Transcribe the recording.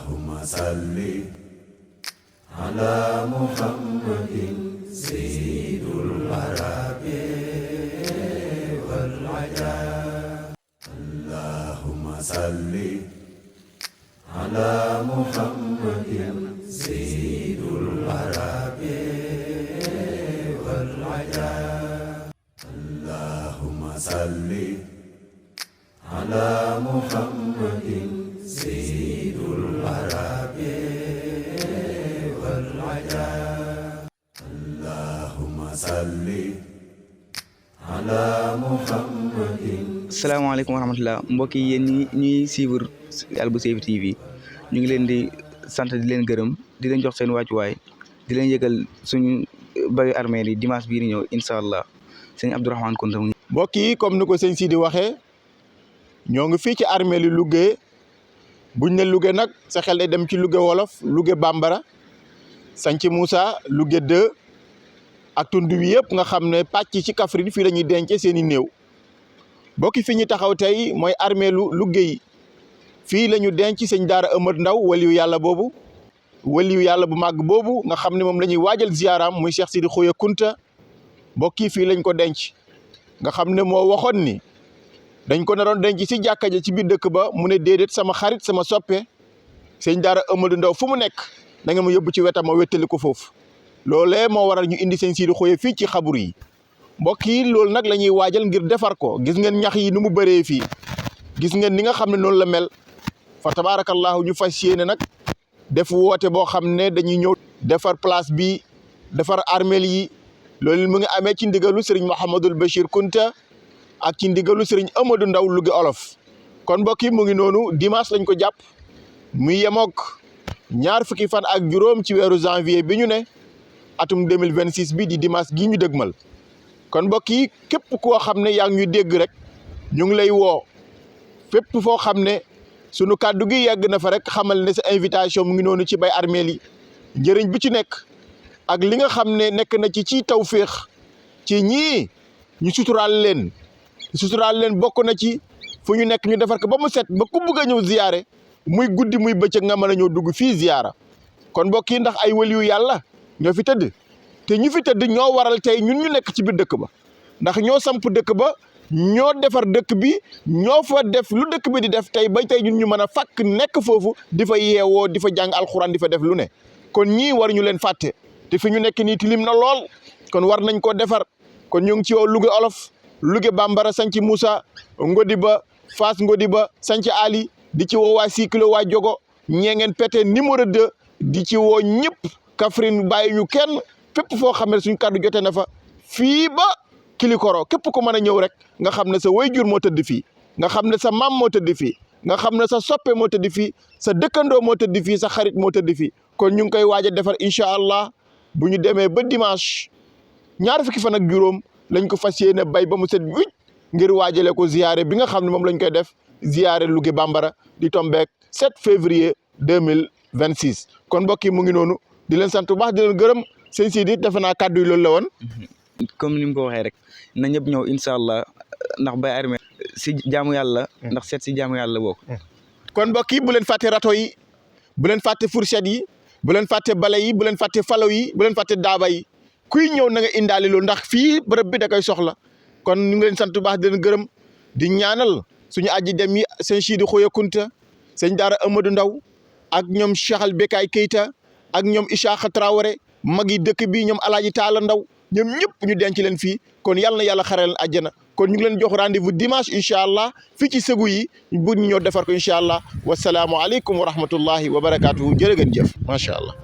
اللهم صل على محمد سيد العرب والعجاب اللهم صل على محمد سيد العرب والعجاب اللهم صل على محمد سيد العرب والعجاب اللهم صل على محمد. salaamaaleykum wa rahmatulah mbokk yi yéen ñuy suivre Alboucheyri TV ñu ngi leen di sant di leen gërëm di leen jox seen wàccuwaay di leen yëgal suñu bayu armée yi dimanche bii di ñëw incha allah sëñ Abdourahmane Kounta. mbokk yi comme ni ko sëñ Sidi waxee ñoo ngi fii ci armée li Louga buñ ne Louga nag sa xel day dem ci Louga wolof Louga bambara Santhie Moussa Louga 2 ak tund wi yëpp nga xam ne pàcc ci Kaffrine fii la ñuy denc seen i néew. bokki fi ñu taxaw tey mooy armée lu Louga yi fii la ñu denc sëñ Daara Amady Ndaw waliyu yàlla boobu waliyu yàlla bu màgg boobu nga xam ne moom la ñuy waajal ziaram muy Cheikh Sidi Khoya Kounta bokki fii lañ ko denc nga xam ne moo waxoon ni dañ ko naroon denc si jàkka ja ci biir dëkk ba mu ne déedéet sama xarit sama soppe sëñ Daara Amady Ndaw fu mu nekk da nga ma yóbbu ci wetam ma wettali ko foofu loolee moo waral ñu indi sëñ Sidi Khoya fii ci xabur yi. mbokk yi loolu nag la ñuy waajal ngir defar ko gis ngeen ñax yi nu mu bëree fii gis ngeen ni nga xam ne noonu la mel fa tabaarakallaahu ñu fas yéene nag def woote boo xam ne dañuy ñëw defar place bi defar armeel yi loolu mu ngi amee ci ndigalu sëriñ Mouhamadul Bachir Kounta ak ci ndigalu sëriñ Amadou Ndaw Louga olof kon mbokk yi mu ngi noonu dimanche lañ ko jàpp muy yemook ñaar fukki fan ak juróom ci weeru janvier bi ñu ne atum 2026 bi di dimanche gi ñu dëgmal. kon mbokk yi képp koo xam ne yaa ngi ñuy dégg rek ñu ngi lay woo fépp foo xam ne sunu kàddu gi yegg na fa rek xamal ne sa invitation mu ngi noonu ci bay armeel yi njëriñ bi ci nekk ak li nga xam ne nekk na ci tawféex ci ñii ñu suturaal leen bokk na ci fu ñu nekk ñu defar ko ba mu set ba ku bëgg a ñëw ziyaare muy guddi muy bëccëg nga mën a ñëw dugg fii ziyaara kon mbokk yi ndax ay waliyu yàlla ñoo fi tëdd. te ñu fi tëdd ñoo waral tey ñun ñu nekk ci biir dëkk ba ndax ñoo samp dëkk ba ñoo defar dëkk bi ñoo fa def lu dëkk bi di def tey ba tey ñun ñu mën a fàkk nekk foofu di fa yeewoo di fa jàng alxuraan di fa def lu ne kon ñii war ñu leen fàtte te fi ñu nekk nii tilim na lool kon war nañ ko defar kon ñu ngi ci woo Louga olof Louga bambara Santhie Moussa Ngodiba Fass Ngodiba Santhie Ali di ci woo waa Sikilo waa Jogo Ñeengeen Pété numéro 2 di ci woo ñëpp Kaffrine bàyyi ñu kenn fépp foo xam ne suñ kàddu jotee na fa fii ba Kilikoro képp ko mën a ñëw rek nga xam ne sa waajur moo tëdd fii nga xam ne sa maam moo tëdd fii nga xam ne sa soppe moo tëdd fii sa dëkkandoo moo tëdd fii sa xarit moo tëdd fii kon ñu ngi koy waaj a defar incha allah bu ñu demee ba dimanche ñaar fukki fan ak juróom lañ ko fas yéene bay ba mu set wicc ngir waajale ko ziyaare bi nga xam ne moom lañ koy def ziyaare Louga bambara di tombeek 7 février 2026 kon mbokk yi mu ngi noonu di leen sant bu baax di leen gërëm. sëñ Sidi defe naa kàddu yi loolu la woon. comme ni mu ko waxee rek na ñëpp ñëw incha allah ndax bay armée si jaamu yàlla. ndax seet si jaamu yàlla bokk. kon mbokk yi bu leen fàtte rato yi bu leen fàtte fourchette yi bu leen fàtte bale yi bu leen fàtte falaw yi bu leen fàtte daaba yi kuy ñëw na nga indaale loolu ndax fii bërëb bi da koy soxla kon ñu ngi leen sant bu baax di leen gërëm di ñaanal suñu aji dem yi sëñ Sidi Khoya Kounta sëñ Daara Amadou Ndaw ak ñoom Cheikh Al Bekay Keita ak ñoom Ishaq Traoré. mag yi dëkk bi ñoom Alaaji Taala Ndaw ñoom ñëpp ñu denc leen fii kon yàlla na yàlla xare leen àjjana kon ñu ngi leen jox rendez-vous dimanche incha allah fii ci Ségou yi bu ñu ñëw defar ko incha allah wasalaamualeykum wa rahmatullahi wa barakaatuhu jërë ngeen jëf macha allah.